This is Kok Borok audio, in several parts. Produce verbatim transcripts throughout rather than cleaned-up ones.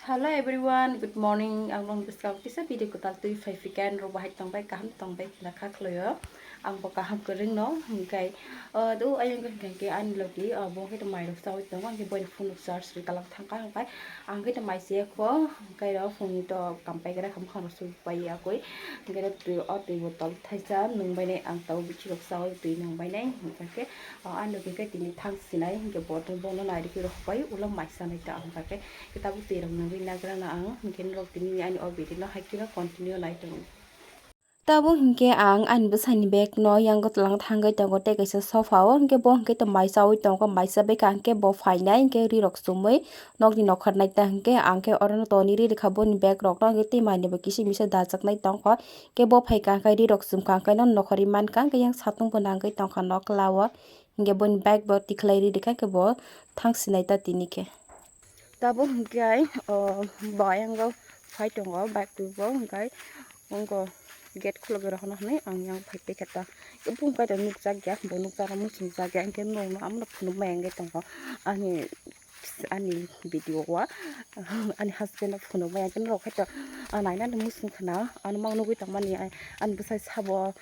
Hello everyone, good morning. Ang nong bwskang kisa video kwtal twi phai phi khe, norok bahai tongbai, kaham tongbai, khna kha khwlaio. Ang bo kaham kwrwng no, hwnkhe, uh, do ayang hwnkhe ani logi, uh, bo hwnkhe to mai rok chawi tongo, hwnkhe boini phone rok charge rwi kalang thang kha, hwnkhe ang hwnkhe to mai se kho, hwnkhe ro phone ni to kam pai gra kha, bwkhang rok su pai ya koi, hwnkhe ro twi o twi botol thaisa nung bai nai, ang tabuk bithi rok chawi twi nung bai nai, hwnkhe, uh, ani logi khe tini thang sinai, hwnkhe bo to bono nai rw khe rw pai ulo mai sanai ta, hwnkhe. Tabuk twi rok nugwi nagra na ang, hwnkhe norok tini ani o video no hai kheno continue nai tongo. Tabuk hwnkhe ang ani bwsani bag no yango twlang thangwi tongo tei kaisa sofa o, hwnkhe bo hwnkhe to mai chawi tongo, mai chabai kha hwnkhe bo phainai hwnkhe ri rok chumui nokni nokhor nai ta hwnkhe ang khe oro no toni ri rikha boni bag rok no, hwnkhe tei mai ni bo kisa misa dachak nai tongkha, hwnkhe bo phaikha hwnkhe ri rok chumkha hwnkhe no nokhorwi mankha, hwnkhe yang satung bo nangwi tongkha nokla o. Hingke boni bike bo tikhlai ri rikha, hingke bo thang sinai ta tini khe. Tabuk hingke ai, o, bo ayang o phai tongo, bike bo hingke ai, wngko gate khulugwi rohorna hinui ang yang phai tongkha ta. Bung kaitor nukjak ya, bo nukjak muchungjak ya, hingke norokno amo phunukma wngwi tongo. Ani ani video o ani husband no phunukmani, hwnkhe norok khe to, ah, nainani muchung khna, ano ma nugwi tongmani, ah, ani bwsai sabo,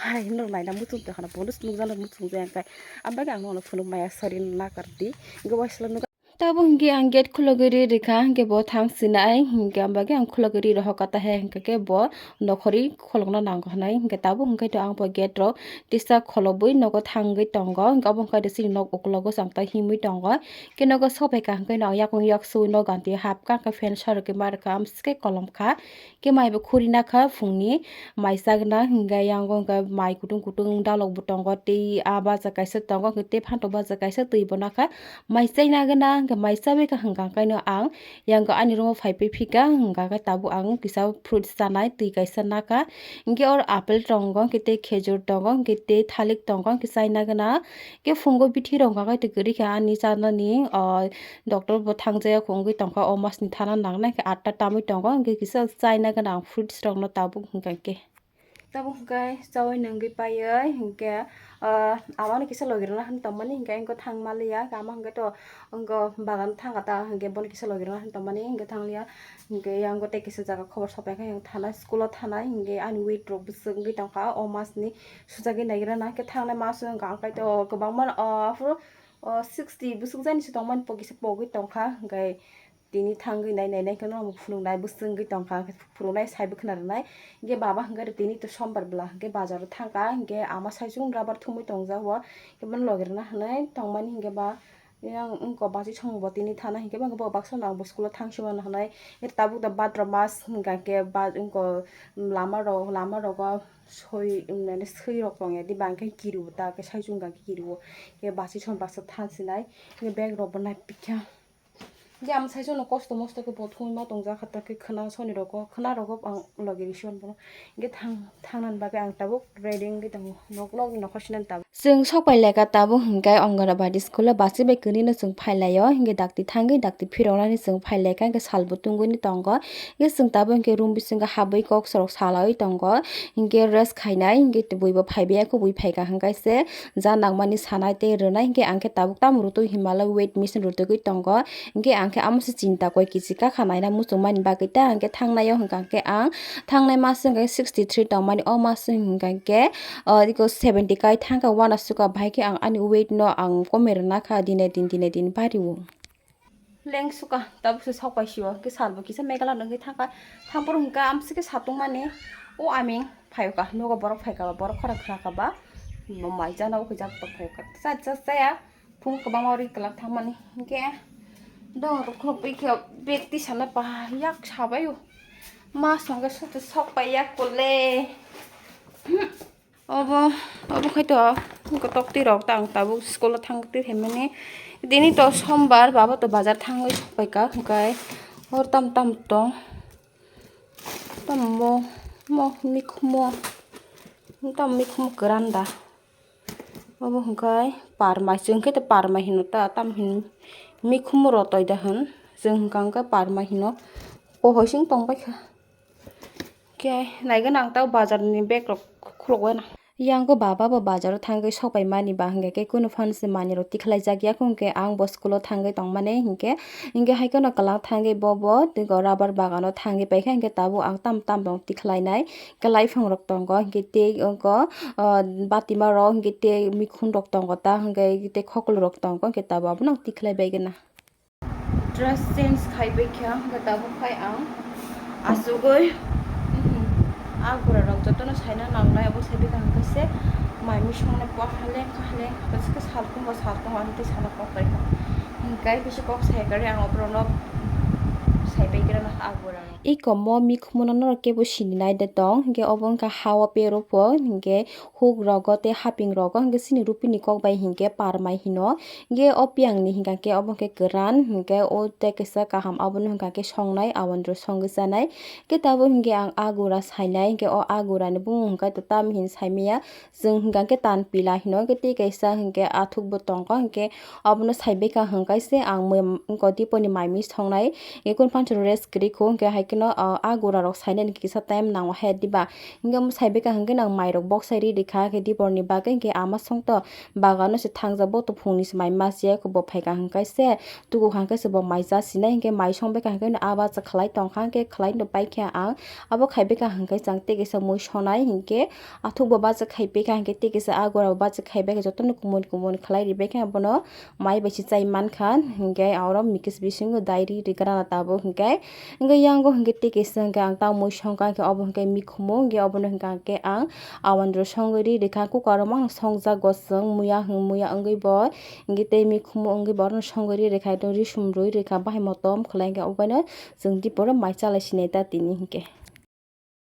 hai norok naina muchung tongkha na, bonus nukjana muchung jaya, hwnkhe ang bagwi ang nono phunukmaya, sorry, nakardi, hwnkhe waisla nukha. Tabuk hwnkhe ang gate khulugwi ri rikha, hwnkhe bo thang sinai, hwnkhe ang bagwi ang khulugwi ri rohor kha ta he, hwnkhe bo nokhorwi kholokna nango hinui, hwnkhe tabuk hwnkhe to ang bo gate rok tisa kholobwi nogo thangwi tongo, hwnkhe abo hwnkhe chini nok ukulogo chwng tei himwi tongo. Khe nogo sopai kha hwnkhe no yakung yaksui no ganti hap kha, khe fan sarwi khe ma rwkha, amsike kolom kha, khe mai bo khuri nakha phungni mai chagna hwnkhe yango hwnkhe mai kutung kutung dalok bo tongo, tei a baja kaisa tongo, hwnkhe tei phantok baja kaisa twi bo nakha, mai chaina gana hwnkhe mai chabai kha hwnkha khe no ang yango ani room o phai phika hwnkha khe tabuk ang kisa fruits chanai twi kaisa nakha, hwnkhe oro apple tongo, hwnkhe tei khejur tongo, hwnkhe tei thalik tongo, hwnkhe chaina gana. Khe phungo bithi rok hwnka khe kwrwi kha ani chanani, o, doctor bo thangjaya wngwi tongkha, o mas ni thana nangnai khe atta tamwi tongo, hwnkhe kisa chaina gana ang fruits rok no tabuk hwnka khe. Tabuk hwnkhe chaui nungwi paiwi hwnkhe, o, ama no kisa logi rwna hinwi tongmani, hwnkhe wngkha thang maliya, ama hwnkhe to wngkha bagan thangkha ta, hwnkhe bono kisa logi rwna hinwi tongmani, hwnkhe thangliya, hwnkhe yango tei kisa jaga khobor sopai khe yang thanai, school o thanai, hwnkhe ani weight rok bwswk wngwi tongkha o mas ni. Sujagwi naigra na khe thangnai mas wngkha, ang kaitor kwbangma, o, aphuru, o, sixty bwswk jani se tongmani pogisa pogwi tongkha, hwnkhe tini thangwi nai nai nai kheno phunuknai bwswk wngwi tongkha, phunuknai saibo khna rwnai. Hwnkhe baba hwnkhe tini to sombar bwla, hwnkhe bazar o thangkha, hwnkhe ama saichung rubber thumwi tongjak o, hwnkhe bono logi rwna hinwi tongmani, hwnkhe ba. Yang wngkha bachwi songbo tini thana hinkhe bo baksa no ang bo school o thang simano hinwi tabuk da bhadra mas hwnkha khe ba wngkha lama rok lama rogo soi mane soi rok tongya di bangkhe kiriwo ta khe saichung hwnkha khe kiriwo khe bachwi song baksa thang sinai khe bag rok bo naipikha. Khe ang saichung no kosto mosto khe bo thumwi ma tongjak kha ta khe khwna soni rogo khwna rogo ang logi risi bono. Hingke thang, thangnani bagwi ang tabuk ready wngwi tongo. Nok, nokni nokha sinani tabuk. Chwng sok pai lekha tabuk hingke Anganwadi school o bachwi bai kwrwino chwng phai laio. Hingke dakti thangwi dakti phiroknani chwng phai lekha, hingke salbo tungwi tongo. Hingke chwng tabuk hingke room bisingo habwi kok sorok salawi tongo. Hingke rest khainai, hingke bui bo phai biyakhe bui phaikha hingke se ja nangmani sanai tei rwnai. Hingke ang khe tabuk tamo rwtwi hinmale weight machine rwtwi tongo. Hingke ang khe amo se chinta koi kichik kakha naina muchungmani bagwi ta hingke thangnaio hingka khe ang thangnai mas wngkha khe sixty three tongmani, o mas wngkha khe, o, iko seventy kai thangkha, uanasuka bahai khe ang ani weight no ang komoi rwna kha, dine din, dine din bario. Lengsuka tabuk se sok pai sio, khe salbo kisa megala nungwi thangkha, thangphuru hingka amsike satungmani, o aming phaioka, nugo borok phaikha ba, borok khorang khna kha ba, bo mai jana o khe jak tok phaioka, cha, cha, chaya. Phung kwbangma ri kwlak thangmani. Hingke dong rok khuluk bai khe bag tisana ba yak sabaio. Ma songke sote sok pai yak kole. Obo, obo khai to kotok twi rok ta ang tabuk school o thang twi phaimani. Tini to sombar baba to bazar thangwi sok pai kha hwnkhe hor tam tam tong. Tam mo, mo mikhumo. Tam mikhumo kwran da. Obo hwnkhe parmai, chwng khe to parmai hino ta, tamo hin mikhumu rotoi da hwn, chwng hwnka hwnkhe parmai hino, pohoi sing tongbaikha. Khe naigwna ang ta bazarni bag rok khuluk bai na. Yang o baba bo bazar o thangwi sok pai mani ba hwnkhe khe kunu phano se manwi rok tikhlai jak ya, hwnkhe ang bo school o thangwi tong mani hwnkhe, hwnkhe hai kheno kwlwng thangwi bo bo tei rubber bagan o thangwi paikha, hwnkhe tabuk ang tam tam rok tikhlai nai, hwnkhe laiphang rok tongo, hwnkhe tei oko, ah, batima rok, hwnkhe tei mikhun rok tongo ta, hwnkhe tei khoklo rok tongo, hwnkhe tabuk abono ang tikhlai bai gana. Dress change khai bai kha, hwnkhe tabuk phai ang asugwi, mhm, ah, gura rok jotono saina nangnai, abo sai bai kha, hwnkhe se mai mui songnai po haleng kha, haleng kha, bwswk khe saltung ba saltung, ang tei sana kok bai kha, hwnkhe kisa kok sai kari ang oborok no sai bai kha, ah, gura rok. Iko mo mikhumo no norok kebo sini nai de tong, hwnkhe obo wngkha ha o pero po, hwnkhe huk rogo tei haping rogo hwnkhe chini rupini kok bai hinkhe parmai hino. Hwnkhe o piyang ni hinkha khe obo khe kwran, hinkhe o tei kisa kaham abono hinkha khe songnai, awandro songwi chanai. Hwnkhe tabuk hinkhe ang agura sainai, hwnkhe o agura ni bumung hinkhe to tam hin saimaya, chwng hinkha khe tan pila hino, hwnkhe tei kaisa hinkhe athuk bo tongkha, hwnkhe obono saibaikha hinkhe se ang mui-, wngkha diponi mai mui songnai. Hwnkhe kunu phansa rest kwrwi kho, hwnkhe hai kheno, ah, agura rok sainani kisa time nango he diba. Hingke omo sai bwkha hingke nang mairok boksai ri rikha, khe diporni bagwi hingke ama songto bagano se thangjak, bo to phungni se mai masiya, khe bo phaikha hingke se tuku hingke se bo mai cha sinai, hingke mai song bwkha hingke no a bacha khlai tongkha, hingke khlai no paikha ang. Abo khai bwkha hingke chang tei kaisa mui sonai, hingke athuk bo bacha khai bwkha, hingke tei kaisa agora bo bacha khai bwkha, jotono kumun kumun khlai ri bwkha bono. Mai bai se chai mankha, hingke oro mikis bisingo dai ri ri gana tabuk hingke, hingke yango hingke tei kaisa hingke ang tamui songkha hingke obo hingke mikhumu hingke obono hingka hingke ang awandro songwi ri rikha, kukaro mang songjak gosong muya hing muya wngwi bo hingke tei mikhumu wngwi bo oro songwi ri rikha, risum rwi rikha, bahai motom khlai hingke obono chwng diporo mai chalai sinai ta tini hingke.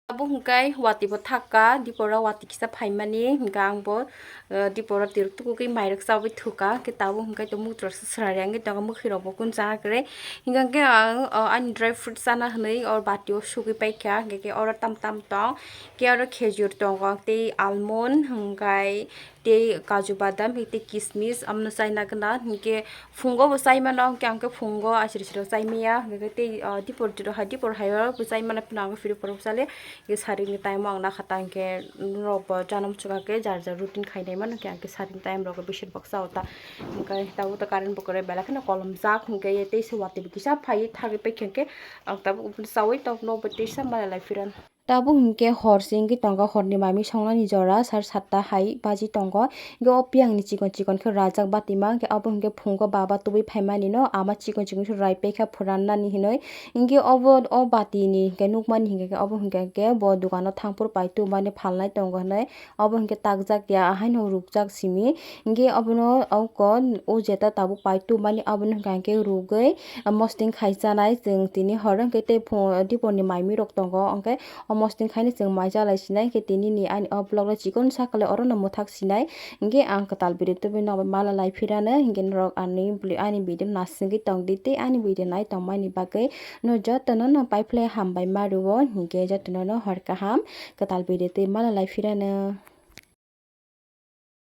Abo hwnkhe watwi bo thakka, dipora watwi kisa phaimani, hwnkhe ang bo, eh, dipora twirwk tukugwi mairok chaui thukha, hwnkhe tabuk hwnkhe to mutrok se swrari wngwi tongo, mwkhwirok bo kun chana kwrwi. Hwnkhe ang, oh, ani dry fruit chana hwnwi o bati o sugwi paikha, hwnkhe khe oro tam tam tong, khe oro khejur tongo, tei almond, hwnkhe tei kaju badam, tei kismis, amno chaina gana, hwnkhe phungo bo chai mano, hwnkhe ang khe phungo asiri siro chai maya, hwnkhe tei, ah, dipor jora hai, dipor hai o bo chai mano, phano ang phiri phoro chale, hwnkhe saring ni time o ang nakha ta, hwnkhe norok bo chana muchung kha khe jar jar routine khai nai mano, hwnkhe ang khe saring time rogo bisir bok chao ta, hwnkhe tabuk ta current bo kwrwi belai kheno kolom jak, hwnkhe teisa watwi bo kisa phai thagwi paikha, hwnkhe ang tabuk chaui tok nogo teisa malai lai phirano. Tabuk hwnkhe hor se wngwi tongo, horni mami songnani jora sar satta hai baji tongo. Hwnkhe o piyangni chikon chikon khe rajak batima, hwnkhe abo hwnkhe phungo baba tubui phaimani no ama chikon chikon khe rai paikha phurannani hinwi. Hwnkhe obo o batini hwnkhe nukmani hwnkhe khe obo hwnkhe khe bo dogano thangphuru pai tubumani phalnai tongo hinwi. Obo hwnkhe takjak ya, haino rukjak simi. Hwnkhe obono oko o jeta tabuk pai tubumani abono hwnkhe rugwi mosting khai chanai chwng tini horo hwnkhe tei phungo diporni mai mui rok tongo, hwnkhe o mosting khaino chwng mai chalai sinai, hwnkhe tini ni ani o vlog no chikon sa kwlai oro no mwthak sinai, hwnkhe ang kwtal video tubui no mala lai phirano, hwnkhe norok ani ani video no nasingwi tongdi tei ani video nai tongmani bagwi no jotono no paiphlai hambai ma rwo, hwnkhe jotono no hor kaham kwtal video twi mala lai phirano.